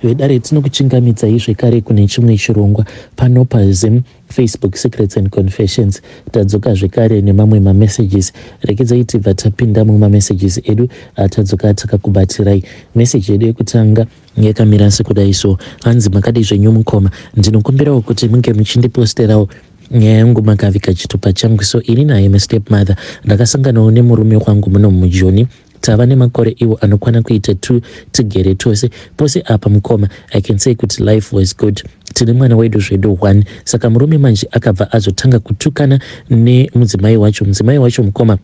Vedare, tinokuchingamidzai zvekare kune chimwe chirongwa pano paZim Facebook Secrets and Confessions. Tadzoka zvekare nemamwe mamessages. Regedzai tibva tapinda mumamessages edu atadzoka takakubatirai. Message yedu yekutanga yakamira sekudai so: hanzi, "Makadii zvenyu mukoma? Ndinokumbirawo kuti munge muchindiposterawo nyaya yangu makaviga chitupa changu. So ini naye mustep mother ndakasanganawo nemurume wangu muno muJoni. Tava nemakore iwo anokwana kuita 2 tigere tose. Pose apa mukoma, I can say kuti life was good. Tine mwana wedu zvedu one. Saka murume manje akabva azotanga kutukana nemudzimai wacho. Mudzimai wacho mukoma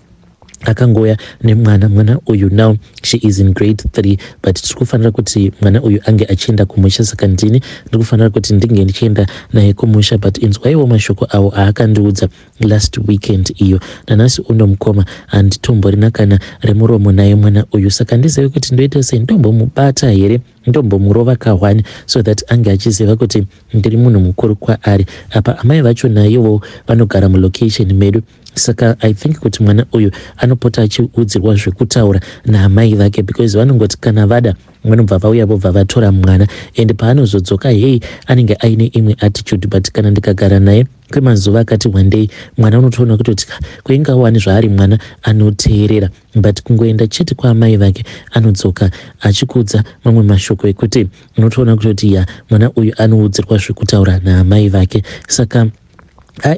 akangouya nemwana. Mwana uyu now she is in grade 3, but tiri kufanira kuti mwana uyu ange achienda kumusha, saka ndini ndiri kufanira kuti ndinge ndichienda naye kumusha. But inzwaiwo mashoko avo aakandiudza last weekend iyo. Nanhasi uno mukoma, handitomborina kana remuromo naye mwana uyu. Saka ndizive kuti ndoita sei. Ndombomubata here? Ndombomurova ka1 so that ange achiziva kuti ndiri munhu mukuru kwaari? Apa amai vacho naivo vanogara mulocation medu, saka I think kuti mwana uyu anopota achiudzirwa zvekutaura naamai vake, because vanongoti kana vada vanobva vauya, vobva vatora mwana, and paanozodzoka, hei, anenge aine imwe attitude. But kana ndikagara naye kwemazuva akati wandei, mwana unotoona kutoti kwaingawani zvaari mwana anoteerera, but kungoenda chete kwaamai vake, anodzoka achikudza mamwe mashoko ekuti unotoona kutoti ya, mwana uyu anoudzirwa zvekutaura naamai vake. Saka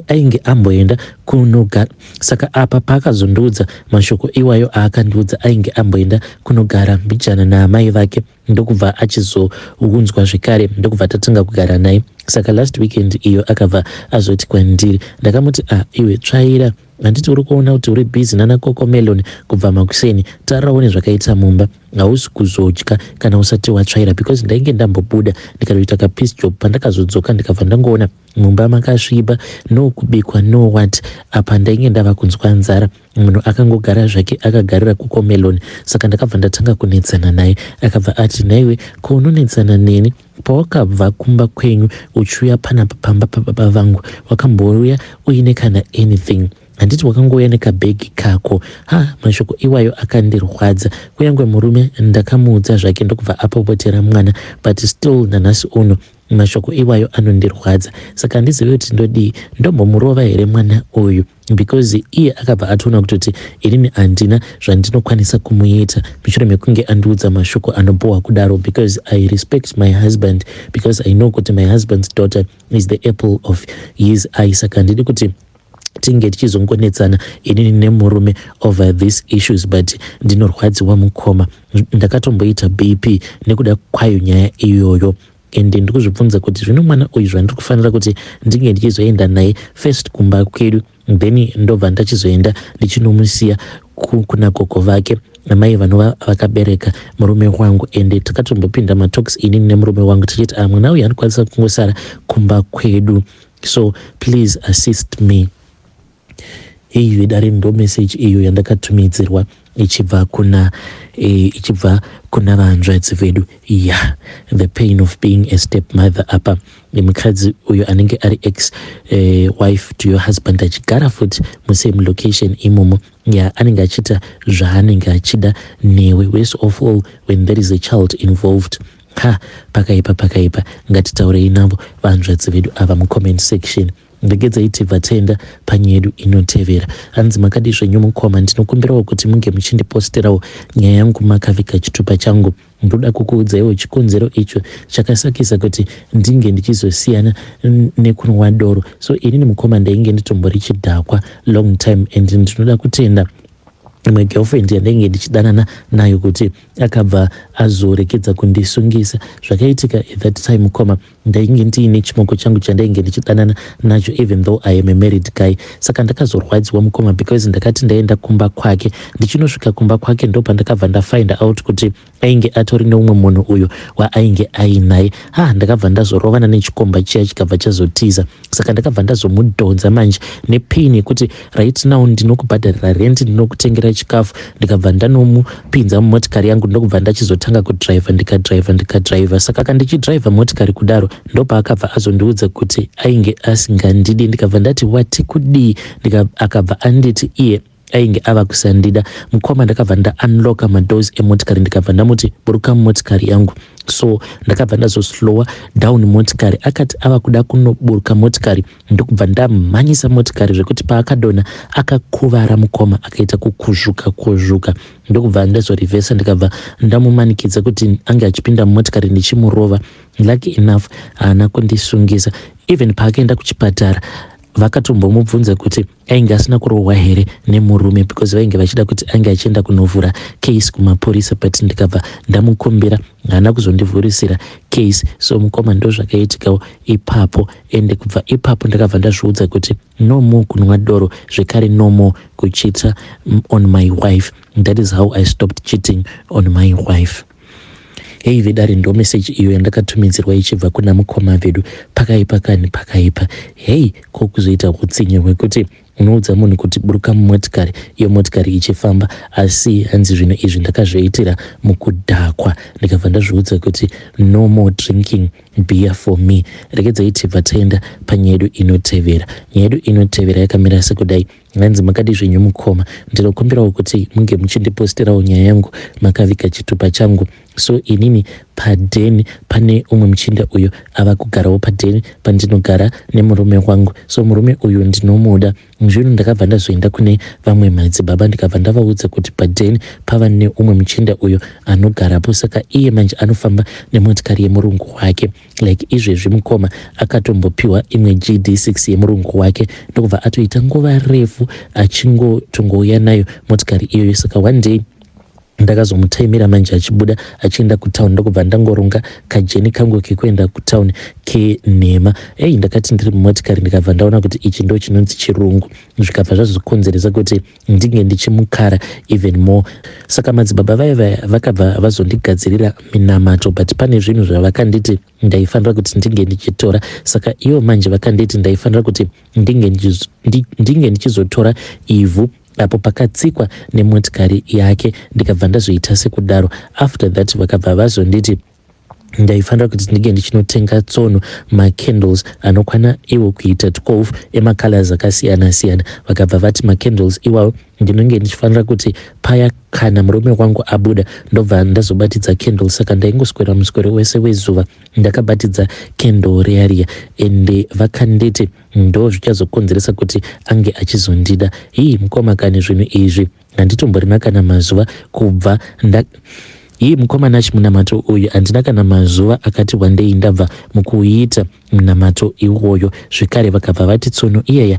ainge amboenda kunogara, saka apa paakazondiudza mashoko iwayo aakandiudza, ainge amboenda kunogara mbijana naamai vake, ndokubva achizounzwa zvekare, ndokubva tatanga kugara naye. Saka last weekend iyo akabva azoti kwandiri, ndakamuti, 'Ah iwe, tsvaira. Handiti uri kuona kuti uri busy nana Cocomelon kubva makuseni? Tarirawo nezvakaita mumba. Hausi kuzodya kana usati watsvaira,' because ndainge ndambobuda ndikatoita kapiece job. Pandakazodzoka, ndikabva ndangoona mumba makasviba, no kubikwa, no what. Apa ndainge ndava kunzwa nzara. Munhu akangogara zvake akagarira Cocomelon. Saka ndakabva ndatanga kunetsana naye. Akabva ati, 'Nhaiwe, ko unonetsana neni? Pawakabva kumba kwenyu uchiuya panapa pamba pababa vangu, wakambouya uine kana anything? Handiti wakangouya nekabhegi kako?' Ha, mashoko iwayo akandirwadza. Kunyange murume ndakamuudza zvake, ndokubva apopotera mwana, but still nanhasi uno mashoko iwayo anondirwadza. Saka handizivi kuti ndodii. Ndombomurova here mwana uyu? Because iye akabva atoona kutoti inini handina zvandinokwanisa kumuita mushure mekunge andiudza mashoko anobohwa kudaro, because I respect my husband, because I know kuti my husband's daughter is the apple of his eye. Saka handidi kuti tinge tichizongonetsana inini nemurume over these issues, but ndinorwadziwa mukoma. Ndakatomboita BP nekuda kwayo nyaya iyoyo, ende ndiri kuzvibvunza kuti zvino mwana uyu zvandiri kufanira kuti ndinge ndichizoenda naye first kumba kwedu, then ndobva ndachizoenda ndichinomusiya kuna gogo vake, amai vanova vakabereka murume wangu. Ende takatombopinda matalks inini nemurume wangu tichiti, ah, mwana uyu anokwanisa kungosara kumba kwedu. So please assist me.' Iyi vedare ndo message iyo yandakatumidzirwa ichibva kuna vanzvadzi vedu. Yeah, the pain of being a step mother. Apa mukadzi uyo anenge ari ex wife to your husband, achigara futi musame location imomo, ya, anenge achiita zvaanenge achida newe, worst of all when there is a child involved. Ha, pakaipa, pakaipa. Ngatitaurei navo vanzvadzi vedu ava mucomment section. Regedzai tibva taenda panyaya yedu inotevera. Hanzi, "Makadii zvenyu mukoma? Ndinokumbirawo kuti munge muchindiposterawo nyaya yangu makaviga chitupa changu. Ndoda kukuudzaiwo chikonzero icho chakasakisa kuti ndinge ndichizosiyana nekunwa doro. So inini mukoma, ndainge nditombori chidhakwa long time, and ndinoda kutenda imwe girlfriend yandainge ndichidanana nayo kuti akabva azorekedza kundisungisa. Zvakaitika at that time mukoma, ndainge ndiine chimoko changu chandainge ndichidanana nacho, even though I am a married guy. Saka ndakazorwadziwa mukoma, because ndakati ndaenda kumba kwake, ndichinosvika kumba kwake, ndopandakabva ndafind out kuti ainge atori neumwe munhu uyo waainge ainaye. Ha, ndakabva ndazorovana nechikomba chiya, chikabva chazotiza. Saka ndakabva ndazomudhonza manje nepain yekuti right now ndinokubhadharira rent, ndinokutengera chikafu. Ndikabva ndanomupinza mumotikari yangu, ndokubva ndachizotanga kudhiraivha. Ndikadhiraivha, ndikadhiraivha. Saka kandichidhiraivha motikari kudaro, ndopaakabva azondiudza kuti ainge asingandidi. Ndikabva ndati, 'Wati kudii?' Akabva anditi iye Ainge ava kusandida mukoma. Ndakabva ndaunlocka madoors emotikari, ndikabva ndamuti, "Buruka mumotikari yangu." So ndakabva ndazoslowa down motikari. Akati ava kuda kunoburuka motikari, ndokubva ndamhanyisa motikari zvekuti paakadonha akakuvara mukoma, akaita kukuzvuka kuzvuka. Ndokubva ndazorivhesa, ndikabva ndamumanikidza kuti ange achipinda mumotikari ndichimurova. Lucky enough haana kundisungisa. Even paakaenda kuchipatara, vakatombomubvunza kuti ainge asina kurohwa here nemurume, because vainge vachida kuti ange achienda kunovhura case kumapurisa, but ndikabva ndamukumbira, haana kuzondivhurisira case. So mukoma, ndo zvakaitikawo ipapo. Ende kubva ipapo ndakabva ndazviudza kuti no more kunwa doro zvekare, no more kucheata on my wife. That is how I stopped cheating on my wife. Hei vedare, ndo meseji iyo yandakatumidzirwa ichibva kuna mukoma vedu. Pakaipa kani, pakaipa. Hei, ko kuzoita utsinye hwekuti unoudza munhu kuti buruka mumotikari, iyo motikari ichifamba? Asi hanzi zvinhu izvi ndakazviitira mukudhakwa. Ndikabva ndazviudza kuti no more drinking beer for me. Regedzai tibva taenda panyaya yedu inotevera. Nyaya yedu inotevera yakamira sekudai. Hanzi, "Makadi zvenyu mukoma? Ndinokumbirawo kuti munge muchindiposterawo nyaya yangu makaviga chitupa changu. So inini padheni pane umwe muchinda uyo ava kugarawo padheni pandinogara nemurume wangu. So murume uyu ndinomuda zvino. Ndakabva ndazoenda kune vamwe madzibaba, ndikabva ndavaudza kuti padheni pava neumwe muchinda uyo anogarapo. Saka iye manje anofamba nemotikari yemurungu wake. Like izvezvi mukoma, akatombopiwa imwe GD6 yemurungu wake, ndokubva atoita nguva refu achingotongouya nayo motikari iyoyo. Saka one day ndakazomutaimira manje achibuda achienda kutauni, ndokubva ndangorunga kajourney kangu kekuenda kutauni kenhema. Ei, ndakati ndiri mumotikari, ndikabva ndaona kuti ichi ndo chinonzi chirungu, zvikabva zvazokonzeresa kuti ndinge ndichimukara even more. Saka madzibaba vaya vaya vakabva vazondigadzirira minamato, but pane zvinhu zvavakanditi ndaifanira kuti ndinge ndichitora. Saka ivo manje vakanditi ndaifanira kuti ndinge ndichizotora ivhu apo pakatsikwa nemotikari yake. Ndikabva ndazoita sekudaro. After that vakabva vazonditi ndaifanira kuti ndinge ndichinotenga tsono, macandles anokwana iwo kuita 12 emacolors akasiyana siyana. Vakabva vati macandles iwawo ndinonge ndichifanira kuti paya kana murume wangu abuda, ndobva ndazobatidza candle. Saka ndaingoswera muswero wese wezuva ndakabatidza candle riya riya, ende vakanditi ndo zvichazokonzeresa kuti ange achizondida. Hii mukoma kani, zvinhu izvi handitomborina kana mazuva kubva nda hii mukoma Nachi, munamato uyu handina kana mazuva akati wandei ndabva mukuita munamato iwoyo zvekare. Vakabva vati tsono iyaya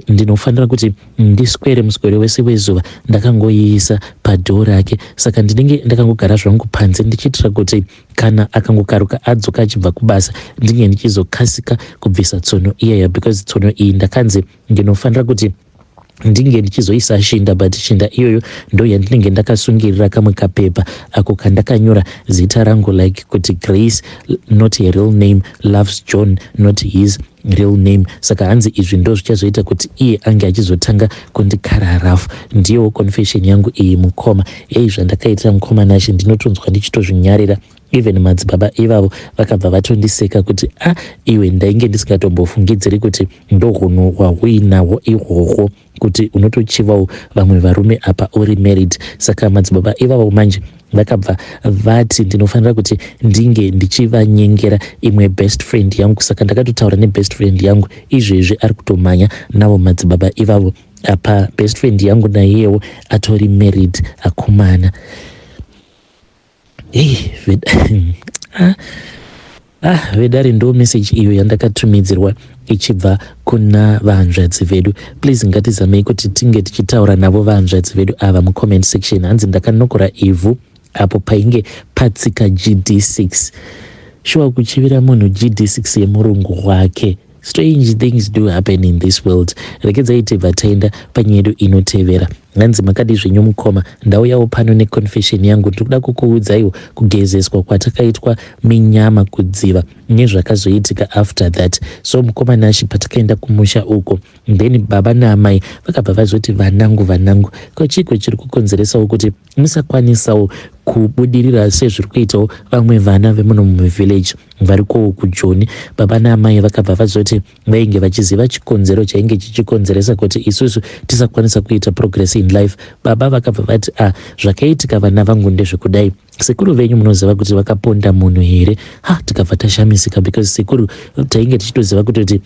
ndinofanira kuti ndiswere muswere wese wezuva ndakangoiisa padoor rake. Saka ndinenge ndakangogara zvangu panze ndichiitira kuti kana akangokaruka adzoka achibva kubasa, ndinge ndichizokasika kubvisa tsono iyaya, because tsono iyi ndakanzi ndinofanira kuti ndinge ndichizoisa shinda, but shinda iyoyo ndo yandinenge ndakasungirira kamwe kapepa ako kandakanyora zita rangu, like kuti Grace, not a real name, loves John, not his real name. Saka hanzi izvi ndo zvichazoita kuti iye ange achizotanga kundikara rafu. Ndiyowo confession yangu iyi mukoma. Ei, zvandakaita mukoma Nashe, ndinotonzwa ndichitozvinyarira. Even madzibaba ivavo vakabva vatondiseka kuti, 'A ah, iwe, ndainge ndisingatombofungidziri kuti ndohunhu hwahuinahwo ihwohwo, kuti unotochivawo vamwe varume apa uri married.' Saka madzibaba ivavo manje vakabva vati ndinofanira kuti ndinge ndichivanyengera imwe best friend yangu. Saka ndakatotaura nebest friend yangu, izvezvi ari kutomhanya navo madzibaba ivavo. Apa best friend yangu naiyewo atori married akomana.' Ei, ah, ah, vedare, ndo message iyo yandakatumidzirwa ichibva kuna vahanzvadzi vedu. Please, ngatizamei kuti tinge tichitaura navo vahanzvadzi vedu ava mucomment section. Hanzi ndakanokora ivhu apo painge patsika GD6. Shuwa, kuchivira munhu GD6 yemurungu wake? Strange things do happen in this world. Regedzai tibva taenda panyaya yedu inotevera. Hanzi, "Makadi zvenyu mukoma? Ndauyawo pano neconfession yangu. Ndiri kuda kukuudzaiwo kugezeswa kwatakaitwa minyama kudziva nezvakazoitika after that. So mukoma Nashi, patakaenda kumusha uko, then baba naamai vakabva vazoti, 'Vanangu, vanangu, ko chiko chiri kukonzeresawo kuti musakwanisawo kubudirira sezviri kuitawo vamwe vana vemuno muvillage vari kowo kuJoni?' Baba naamai vakabva vazoti vainge vachiziva chikonzero chainge chichikonzeresa kuti isusu tisakwanisa kuita progress. in life. Baba vakabva vati ah, zvakaitika vana vangu ndezvekudai. Sekuru venyu munoziva kuti vakaponda munhu here? Ha, tikabva tashamisika because sekuru tainge tichitoziva kutoti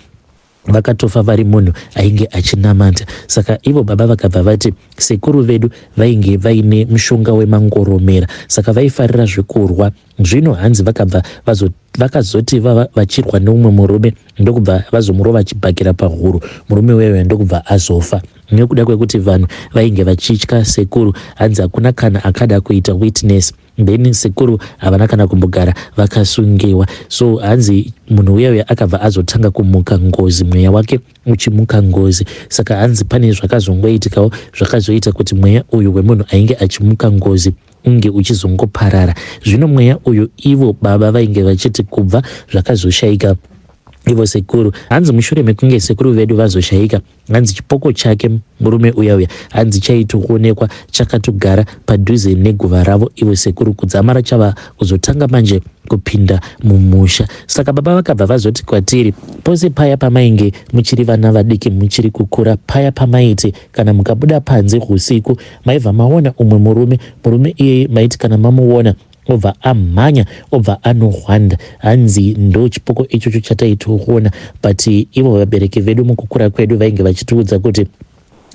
vakatofa vari munhu ainge achinamata. Saka ivo baba vakabva vati sekuru vedu vainge vaine mushonga wemangoromera, saka vaifarira zvekurwa. Zvino hanzi vakabva vazo vakazoti vava vachirwa neumwe murume ndokubva vazomurova chibhakera pahuro, murume uya ndokubva azofa. Nekuda kwekuti vanhu vainge vachitya sekuru, hanzi hakuna kana akada kuita witness. Then sekuru havana kana kumbogara vakasungiwa. So hanzi munhu uya uya akabva azotanga kumuka ngozi, mweya wake uchimuka ngozi. Saka hanzi pane zvakazongoitikawo zvakazoita kuti mweya uyu wemunhu ainge achimuka ngozi unge uchizongoparara. Zvino mweya uyu ivo baba vainge vachiti kubva zvakazoshaika ivo sekuru, hanzi mushure mekunge sekuru vedu vazoshaika, hanzi chipoko chake murume uya uya hanzi chaitoonekwa chakatogara padhuze neguva ravo ivo sekuru, kudzamara chava kuzotanga manje kupinda mumusha. Saka baba vakabva vazoti kwatiri, pose paya pamainge muchiri vana vadiki muchiri kukura, paya pamaiti kana mukabuda panze usiku maibva maona umwe murume, murume iyeye maiti kana mamuona obva amhanya obva anohwanda. Hanzi ndo chipoko ichocho chataitoona, but ivo vabereki vedu mukukura kwedu vainge vachitiudza kuti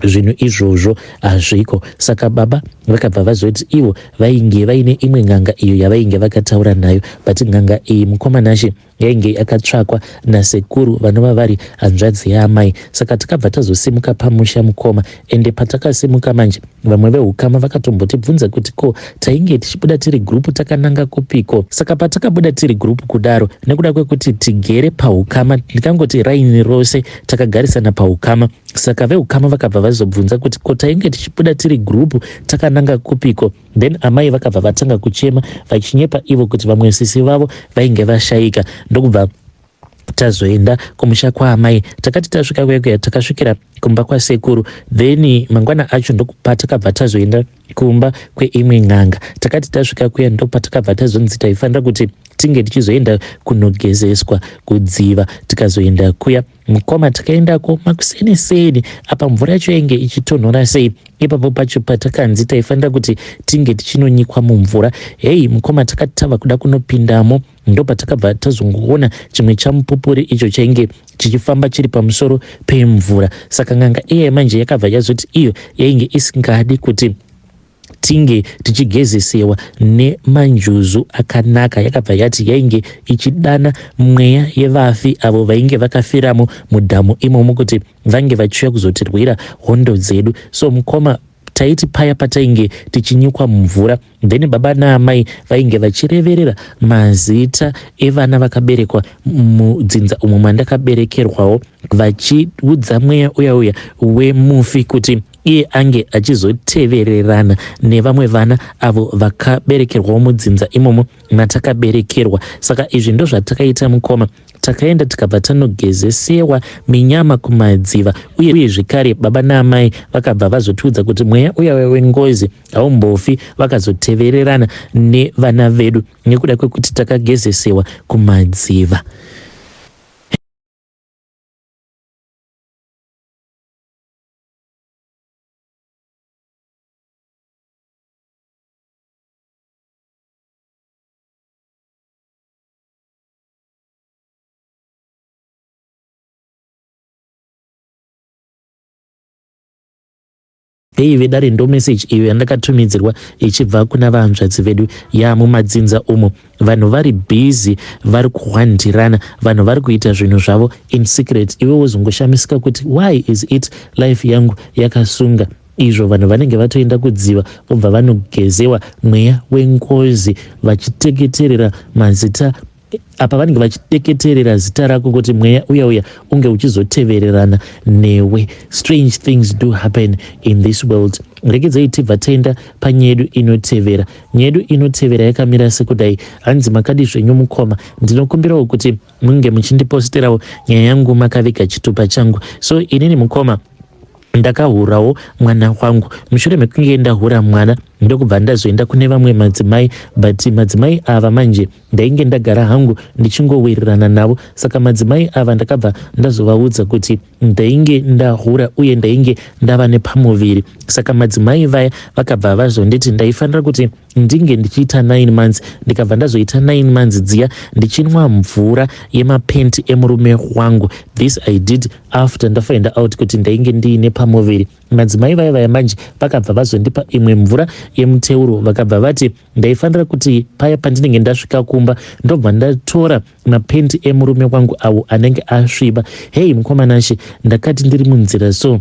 zvinhu izvozvo hazviko. Saka baba vakabva vazoti ivo vainge vaine imwe n'anga iyo yavainge vakataura nayo, but n'anga iyi mukoma Nashe yainge yakatsvakwa nasekuru vanova vari hanzvadzi yaamai. Saka takabva tazosimuka pamusha mukoma, ende patakasimuka manje vamwe vehukama vakatombotibvunza kuti ko tainge tichibuda tiri gurupu takananga kupiko. Saka patakabuda tiri gurupu kudaro, nekuda kwekuti tigere pahukama, ndikangoti raini rose takagarisana pahukama, saka vehukama vakabva vazobvunza kuti ko tainge tichibuda tiri gurupu takananga kupiko. Then amai vakabva vatanga kuchema vachinyepa ivo kuti vamwe sisi vavo vainge vashaika, ndokubva tazoenda kumusha kwaamai. Takati tasvika kuya kuya takasvikira kumba kwasekuru, then mangwana acho ndopatakabva tazoenda kumba kweimwe n'anga. Takati tasvika kuya ndopatakabva tazonzi taifanira kuti tinge tichizoenda kunogezeswa kudziva. Tikazoenda kuya mukoma, takaendako makuseni seni, apa mvura yacho yainge ichitonhora sei. Ipapo pacho patakanzi taifanira kuti tinge tichinonyikwa mumvura. Hei mukoma, takati tava kuda kunopindamo ndopatakabva tazongoona chimwe chamupupuri icho chainge chichifamba chiri pamusoro pemvura. Saka n'anga iye manje yakabva yazoti iyo yainge isingadi kuti tinge tichigezesewa nemanjuzu akanaka, yakabva yati yainge ichidana mweya yevafi avo vainge vakafiramo mudhamu imomo kuti vange vachiuya kuzotirwira hondo dzedu. So mukoma, taiti paya patainge tichinyikwa mumvura, then baba naamai vainge vachireverera mazita evana vakaberekwa mudzinza umo mandakaberekerwawo, vachiudza mweya uya uya wemufi kuti iye ange achizotevererana nevamwe vana avo vakaberekerwawo mudzinza imomo matakaberekerwa. Saka izvi ndozvatakaita mukoma, takaenda tikabva tanogezesewa minyama kumadziva, uye zvekare baba naamai vakabva vazotiudza kuti mweya uya wengozi haumbofi vakazotevererana nevana vedu nekuda kwekuti takagezesewa kumadziva. Hei vedare, ndo message iyo yandakatumidzirwa ichibva kuna vahanzvadzi vedu. Ya, mumadzinza umo vanhu vari busy, vari kuhwandirana, vanhu vari kuita zvinhu zvavo in secret. Iwe wozongoshamisika kuti why is it life yangu yakasunga, izvo vanhu vanenge vatoenda kudziva vobva vanogezewa mweya wengozi vachiteketerera mazita apa, vanenge vachiteketerera zita rako kuti mweya uya uya unge uchizotevererana newe. Strange things do happen in this world. Regedzai tibva taenda panyedu inotevera. Nyedu inotevera yakamira sekudai. Hanzi, makadi zvenyu mukoma, ndinokumbirawo kuti munge muchindiposterawo nyaya yangu makaviga chitupa changu. So inini mukoma ndakahurawo mwana wangu. Mushure mekunge ndahura mwana, Ndokubva ndazoenda kune vamwe madzimai, but madzimai ava manje ndainge ndagara hangu ndichingowirirana navo. Saka madzimai ava ndakabva ndazovaudza kuti ndainge ndahura uye ndainge ndava nepamuviri. Saka madzimai vaya vakabva vazonditi ndaifanira kuti ndinge ndichiita 9 months. Ndikabva ndazoita 9 months dziya ndichinwa mvura yemapenti emurume wangu. This I did after ndafind out kuti ndainge ndiine pamuviri. Madzimai vaya vaya manje vakabva vazondipa imwe mvura yemuteuro. Vakabva vati ndaifanira kuti paya pandinenge ndasvika kumba, ndobva ndatora mapenti emurume wangu awo anenge asviba. Hei, mukomanashe, ndakati ndiri munzira so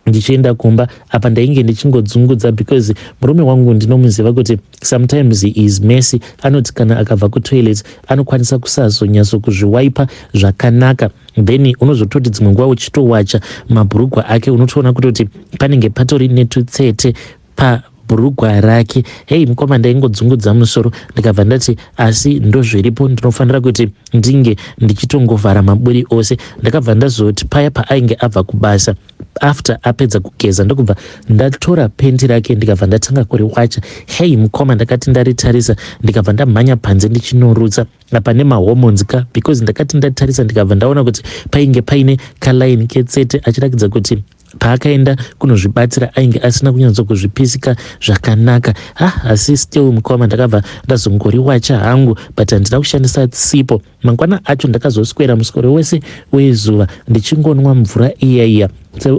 ndichienda kumba, apa ndainge ndichingodzungudza because murume wangu ndinomuziva kuti sometimes he is messy. Anoti kana akabva kutoilet anokwanisa kusazonyatso kuzviwaipa zvakanaka, then unozototi dzimwe nguva uchitowacha mabhurugwa ake, unotoona kutoti panenge patori netutsete pabhurugwa rake. Hei mukoma, ndaingodzungudza musoro. Ndikabva ndati, asi ndozviripo, ndinofanira kuti ndinge ndichitongovhara maburi ose. Ndakabva ndazoti paya paainge abva kubasa, after apedza kugeza, ndokubva ndatora penti rake, ndikabva ndatanga kuriwacha. Hei mukoma, ndakati ndaritarisa, ndikabva ndamhanya panze ndichinorutsa. Apa nemahormones ka, because ndakati ndatarisa, ndikabva ndaona kuti painge paine kalaini ketsete, achiratidza kuti paakaenda kunozvibatsira ainge asina kunyatso kuzvipisika zvakanaka. Ah, asi still mukoma, ndakabva ndazongoriwacha hangu, but handina kushandisa sipo. Mangwana acho ndakazoswera muswero wese wezuva ndichingonwa mvura iya iya.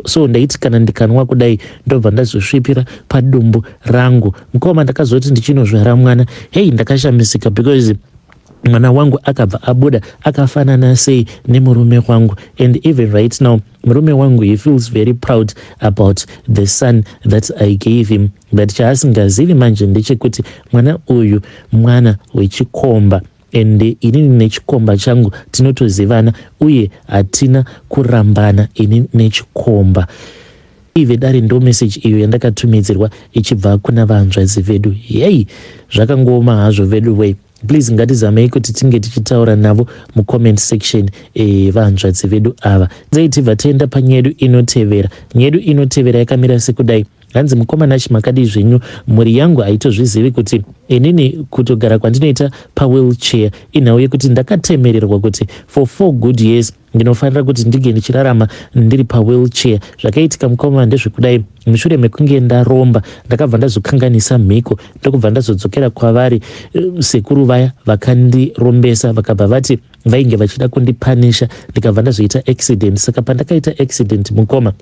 So ndaiti kana ndikanwa kudai, ndobva ndazosvipira padumbu rangu. Mukoma, ndakazoti ndichinozvara mwana, hei, ndakashamisika because mwana wangu akabva abuda akafanana sei nemurume wangu. And even right now murume wangu, he feels very proud about the son that I gave him, but chaasingazivi manje ndechekuti mwana uyu mwana wechikomba, and inini nechikomba changu tinotozivana uye hatina kurambana ini nechikomba. Ive dare, ndo message iyo yandakatumidzirwa ichibva kuna vanzvadzi vedu. Hei, zvakangooma hazvo vedu wei. Please, ngatizamei kuti tinge tichitaura navo mucomment section, vanzvadzi vedu ava. Dzei tibva taenda panyedu inotevera. Nyedu inotevera yakamira sekudai. Hanzi, "Mukomanachi, makadii zvenyu? Mhuri yangu haitozvizivi kuti inini kutogara kwandinoita pawheelchair inhau yekuti ndakatemererwa kuti for 4 good years ndinofanira kuti ndinge ndichirarama ndiri pawheelchair. Zvakaitika, mukoma, ndezvekudai. Mushure mekunge ndaromba, ndakabva ndazokanganisa mhiko, ndokubva ndazodzokera kwavari sekuru vaya vakandirombesa. Vakabva vati vainge vachida kundipanisha, ndikabva ndazoita accident. Saka pandakaita accident, mukoma,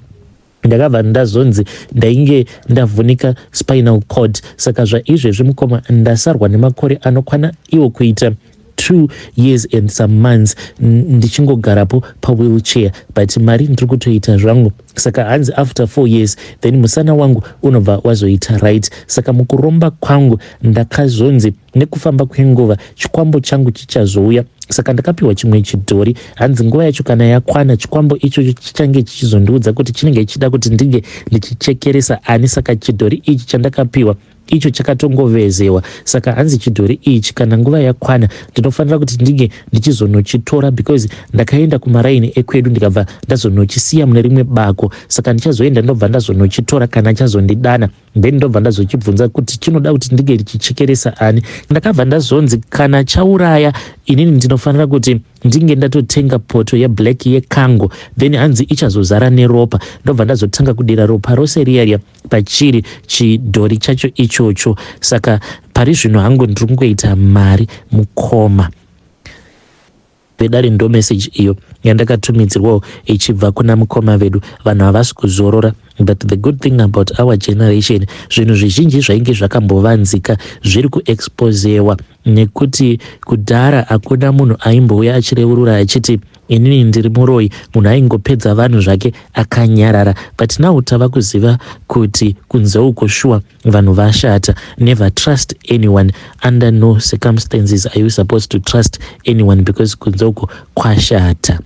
ndakabva ndazonzi ndainge ndavhunika spinal cord. Saka zvaizvezvi, mukoma, ndasarwa nemakore anokwana iwo kuita 2 years and some months ndichingogarapo pawheelchair, but mari ndiri kutoita zvangu. Saka hanzi after 4 years then musana wangu unobva wazoita right. Saka mukuromba kwangu ndakazonzi nekufamba kwenguva chikwambo changu chichazouya. Saka ndakapiwa chimwe chidhori. Hanzi nguva yacho kana yakwana, chikwambo ichocho chichange chichizondiudza kuti chinenge chichida kuti ndinge ndichichekeresa ani. Saka chidhori ichi chandakapiwa icho chakatongovezewa. Saka hanzi chidhori ichi kana nguva yakwana ndinofanira kuti ndinge ndichizonochitora, because ndakaenda kumaraini ekwedu, ndikabva ndazonochisiya mune rimwe bako. Saka ndichazoenda, ndobva ndazonochitora kana chazondidana, then ndobva ndazochibvunza kuti chinoda kuti ndinge ndichichekeresa ani. Ndakabva ndazonzi kana chauraya inini, ndinofanira kuti ndinge ndatotenga poto yeblack yekango, then hanzi ichazozara neropa, ndobva ndazotanga kudira ropa rose riya riya pachiri chidhori chacho ichocho. Saka pari zvino hangu ndiri kungoita mari, mukoma." Vedare, ndo message iyo yandakatumidzirwawo ichibva kuna mukoma vedu. Vanhu havasi kuzorora, but the good thing about our generation, zvinhu zvizhinji zvainge zvakambovanzika zviri kuexposewa, nekuti kudhara hakuna munhu aimbouya achireurura achiti, "Inini ndiri muroyi." Munhu aingopedza vanhu zvake akanyarara, but now tava kuziva kuti kunze uko shuwa vanhu vashata. Never trust anyone. Under no circumstances are you supposed to trust anyone, because kunze uko kwashata.